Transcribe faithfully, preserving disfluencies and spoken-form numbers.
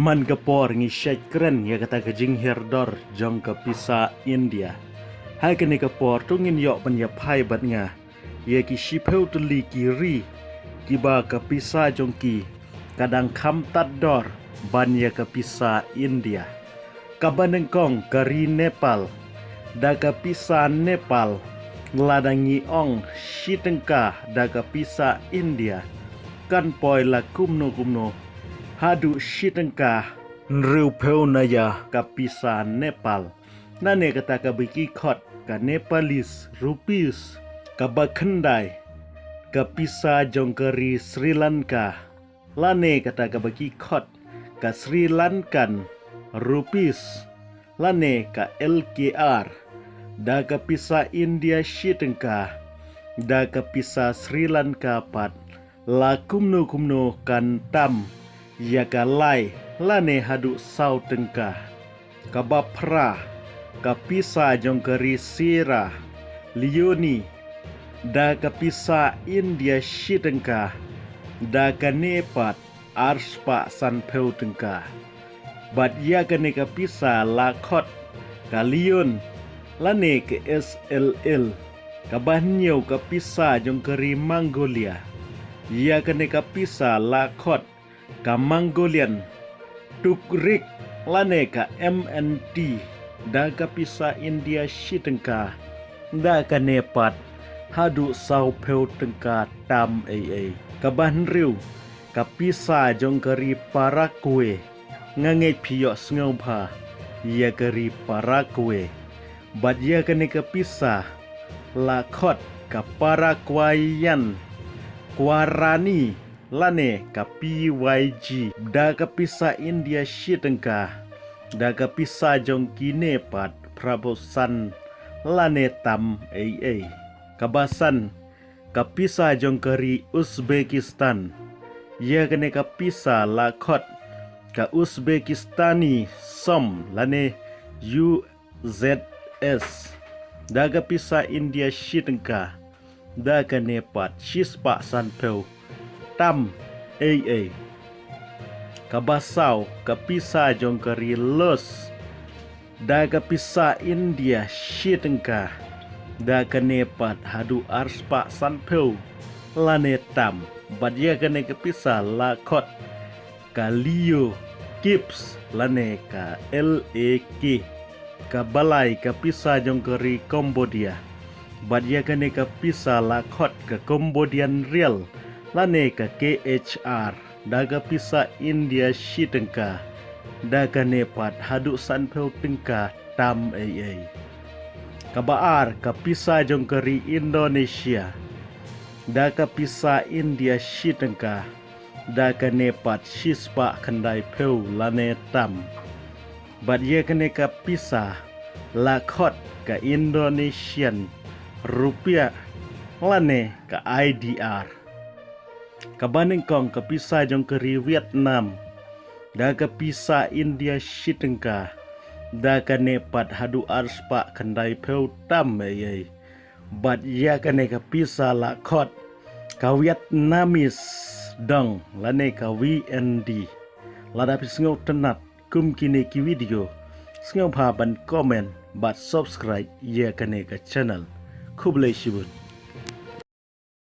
Man ka por ngi shait kren ïa kata ka jinghiar dor jong ka pisa India. Ha kane ka por to ngin ïoh ban ïa phai bad nga ïa ki shiphew tylli ki ri kiba ka pisa jong ki ka dang kham tad dor ban ïa ka pisa India. Kaba nyngkong ka ri Nepal, da ka pisa Nepal lada ngi ong shi tyngka da ka pisa India kan poi la kumno kumno haduh shi tyngka hynriewphew na ïa ka pisa Nepal. Nane kata kaba ki khot ka Nepalese rupees. Kaba khyndai ka pisa jong ka ri Sri Lanka, lane kata kaba ki khot ka Sri Lankan rupees, lane ka L K R, da ka pisa India shi tyngka, da ka pisa Sri Lanka pat la kumno kumno kan tam ïa ka lai lane haduh saw tyngka. Kaba phra ka pisa jong ka ri Sierra Leone, da ka pisa India shi tyngka, da kane pat arspah sanphew tyngka. Bad ïa kane ka pisa la khot ka Leone lane ka S L L. Kaba hynñiew ka pisa jong ka ri Mongolia, ïa kane ka pisa la khot ka Mongolian tukrik lane ka M N T, da ka pisa India shi tyngka, da kane pat haduh sawphew tyngka tam ei ei. Kaba hynriew ka pisa jong ka ri Paraguay. Nga ngeit phi ïohsngew bha ïa ka ri Paraguay. Bad ïa kane ka pisa la khot ka Paraguayan guaraní lane ka P Y G, da ka pisa India shi tyngka, da ka pisa jong kine pat phraphew san lane tam ei ei. Kaba san ka pisa jong ka ri Uzbekistan. Ïa kane ka pisa la khot ka Uzbekistani som lane U Z S, da ka pisa India shi tyngka, da kane pat shispah sanphew tam ei ei. Kaba saw ka pisa jong ka ri Laos, da ka pisa India shi tyngka, da kane pat haduh arspah sanphew lane tam. Bad ïa kane ka pisa la khot ka Leo kyat lane ka L A K. Kaba lai ka pisa jong ka ri Cambodia. Bad ïa kane ka pisa la khot ka Cambodian rial lane ka K H R, da ka pisa India shi tyngka, da kane pat haduh sanphew tyngka tam ei ei. Kaba ar ka pisa jong ka ri Indonesia, da ka pisa India shi tyngka, da kane pat shispah khyndaiphew lane tam. Bad ïa kane ka pisa la khot ka Indonesian rupiah lane ka I D R. Kaba nyngkong ka pisa jong ka ri Vietnam, da ka pisa India shi tyngka, da kane pat haduh arspah khyndaiphew tam ei ei. Bad ïa kane ka pisa la khot ka Vietnamese dong lane ka V N D. Lada phi sngewtynnat kum kine ki video, sngewbha ban comment bad subscribe ïa kane ka channel. Khublei shibun.